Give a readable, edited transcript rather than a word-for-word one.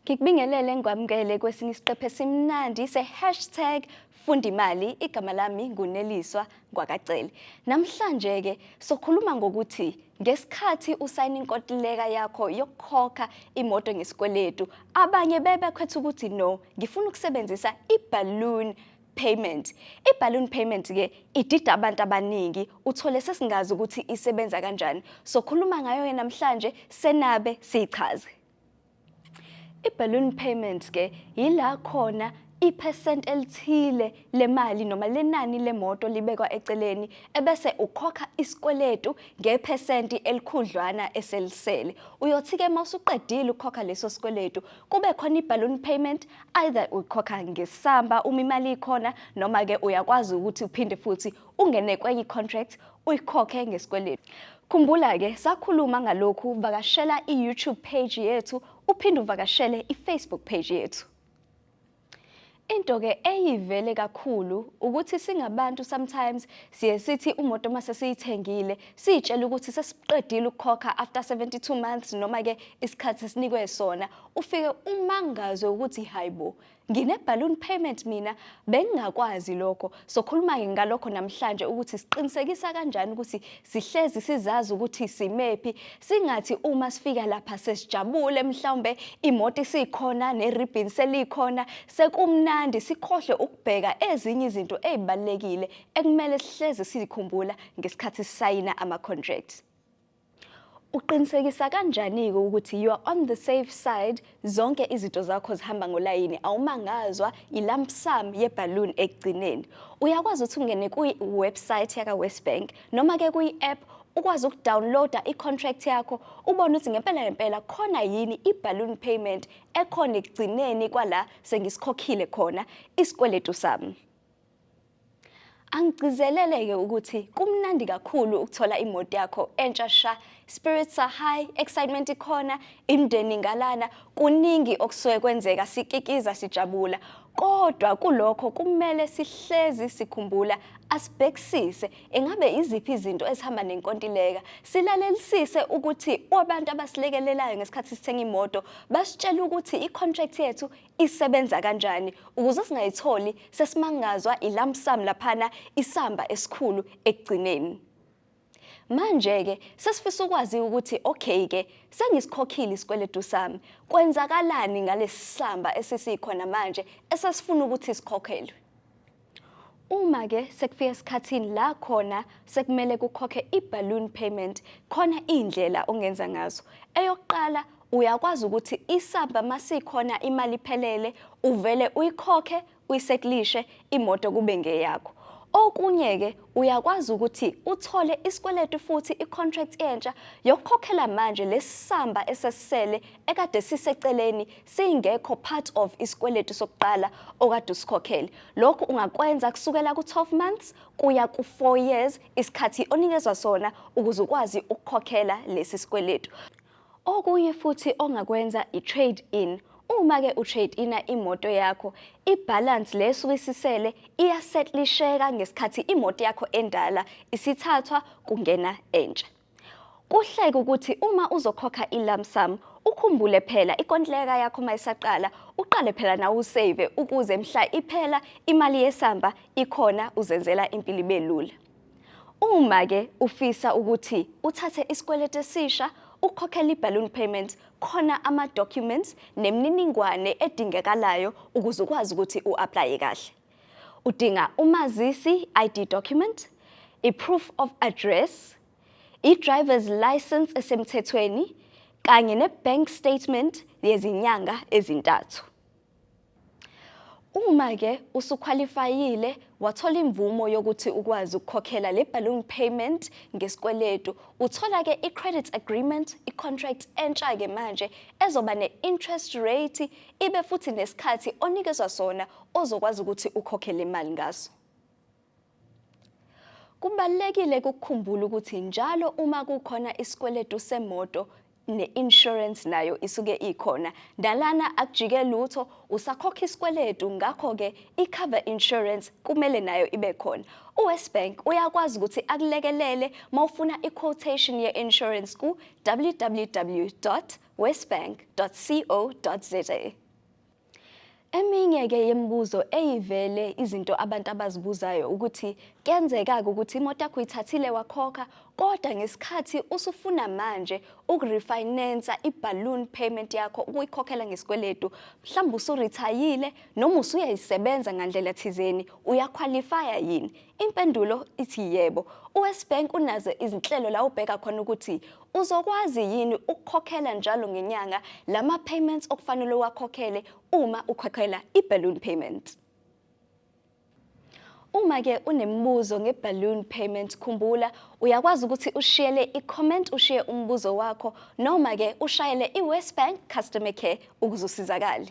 Ngikubingelele ngikwamukele kwesinye isiqephu esimnandi se#FundiMali. Igama lami nguNeliswa Ngwakacele. Namhlanje ke sokhuluma ngokuthi ngesikhathi usayina inkontileka yakho yokukhokha imoto ngesikweletu, abanye bebekhetha ukuthi, "No, ngifuna ukusebenzisa i-balloon payment." I-balloon payment ke idida abantu abaningi, uthole sesingazi ukuthi isebenza kanjani. Sokhuluma ngayo ke namhlanje, senabe siyichaze. I-balloon payment ke yila khona iphesenti elithile lemali noma lenani lemoto libekwa eceleni, ebese ukhokha isikweletu ngephesenti elikhudlwana eselisele. Uyothi-ke uma usuqedile ukukhokha leso sikweletu, kube khona i-balloon payment, either uyikhokha ngesamba uma imali ikhona, noma-ke uyakwazi ukuthi uphinde futhi ungene kwenye i-contract uyikhokhe ngesikweletu. Khumbula-ke sakhuluma ngalokhu, vakashela i-YouTube page yethu, uphinde uvakashele i-Facebook page yethu. Into-ke eyivele kakhulu ukuthi singabantu sometimes siye sithi umoto mase siyithengile, siyitshela ukuthi sesiqedile ukukhokha after 72 months noma-ke isikhathi esinikwe sona, ufike umangazwe ukuthi, "Hayibo, ngine-balloon payment, mina bengingakwazi lokho." Sokhuluma-ke ngalokho namhlanje, ukuthi siqinisekisa kanjani ukuthi sihlezi sizazi ukuthi simephi, singathi uma sifika lapha sesijabule, mhlawumbe imoto isikhona, ne-ribbon selikhona, sekumnandi, sikhohlwe ukubheka ezinye izinto ey'balulekile ekumele sihlezi sizikhumbula ngesikhathi sisayina ama-contract. Uqinisekisa kanjani-ke ukuthi you are on the safe side, zonke izinto zakho zihamba ngolayini, awumangazwa i-lump sum ye-balloon ekugcineni? Uyakwazi ukuthi ungene kwi-website yaka-WesBank noma-ke kwi-app, ukwazi ukudownloada i-contract yakho, ubone ukuthi ngempela ngempela khona yini i-balloon payment ekhona ekugcineni kwala sengisikhokhile khona isikweletu sami. Angigcizelele-ke ukuthi kumnandi kakhulu ukuthola imoto yakho entsha sha. Spirits are high, excitement ikhona, imindeni ngalana, kuningi okusuke kwenzeka, sikikiza, sijabula. Kodwa kulokho kumele sihlezi sikhumbula, asibhekisise engabe iziphi izinto ezihamba nenkontileka. Silalelisise ukuthi abantu abasilekelelayo ngesikhathi sithenga imoto basitshela ukuthi i-contract yethu isebenza kanjani, ukuze singayitholi sesimangazwa i-lump sum laphana, isamba esikhulu ekugcineni. Manje-ke sesifisa ukwazi ukuthi, okay-ke, sengisikhokhile isikweletu sami, kwenzakalani ngalesi samba esesikhona manje esesifuna ukuthi sikhokhelwe? Uma-ke sekufika esikhathini la khona sekumele kukhokhe i-balloon payment, khona iy'ndlela ongenza ngazo. Eyokuqala, uyakwazi ukuthi isamba masikhona, imali iphelele, uvele uyikhokhe, uyisekilishe imoto, kube ngeyakho. Okunye-ke, uyakwazi ukuthi uthole isikweletu futhi, i-contract entsha yokukhokhela manje lesamba esesisele ekade siseceleni, singekho part of isikweletu sokuqala okade usikhokhele. Lokhu ungakwenza kusukela ku-12 months kuya ku-4 years, isikhathi onikezwa sona ukuze ukwazi ukukhokhela lesi sikweletu. Okunye futhi ongakwenza i-trade in. Uma-ke u-trade ina imoto yakho, i-balance le esuke isisele iyasetlisheka ngesikhathi imoto yakho endala isithathwa, kungena entsha. Kuhleke ukuthi uma uzokhokha i-lump sum, ukhumbule phela ikontileka yakho mayisaqala, uqale phela nawe usave, ukuze mhla iphela imali yesamba ikhona, uzenzela impilo ibe lula. Uma-ke ufisa ukuthi uthathe isikweletu esisha ukukhokhela i-balloon payment, khona ama-documents nemininingwane edingekalayo ukuze ukwazi ukuthi u-applye kahle. Udinga umazisi, ID document, i-proof of address, i-driver's license esemthethweni, kanye ne-bank statement yezinyanga ezintathu. Uma-ke usukhwalifayile, wathola imvumo yokuthi ukwazi ukukhokhela le balloon payment ngesikweletu, uthola-ke i-credit agreement, i-contract entsha-ke manje ezoba ne-interest rate, ibe futhi nesikhathi onikezwa sona ozokwazi ukuthi ukhokhele imali ngaso. Kubalulekile ukukhumbula ukuthi njalo uma kukhona isikweletu semoto Ne-insurance nayo isuke ikhona. Nalana akujike lutho, usakhokha isikweletu, ngakho-ke i-cover insurance kumele nayo ibe khona. UWestbank uyakwazi ukuthi akulekelele mawufuna i-quotation ye-insurance ku www.westbank.co.za. Eminye-ke yemibuzo eyivele, izinto abantu abazibuzayo ukuthi kuyenzeka-ke ukuthi imoto yakho uyithathile wakhokha, kodwa ngesikhathi usufuna manje ukurefinansa i-balloon payment yakho, ukuyikhokhela ngesikweletu, mhlawumbe usurithayile noma usuyayisebenza ngandlela thizeni, uyaqualifya yini? Impendulo ithi yebo. UWestbank unazo izinhlelo la ubheka khona ukuthi uzokwazi yini ukukhokhela njalo ngenyanga lama payments okufanele uwakhokhele uma ukhokhela i-balloon payment. Uma ke unemibuzo nge-balloon payment, khumbula uyakwazi ukuthi ushiyele i-comment, ushiye umbuzo wakho, noma ke ushayele i-Westbank customer care ukuze usizakale.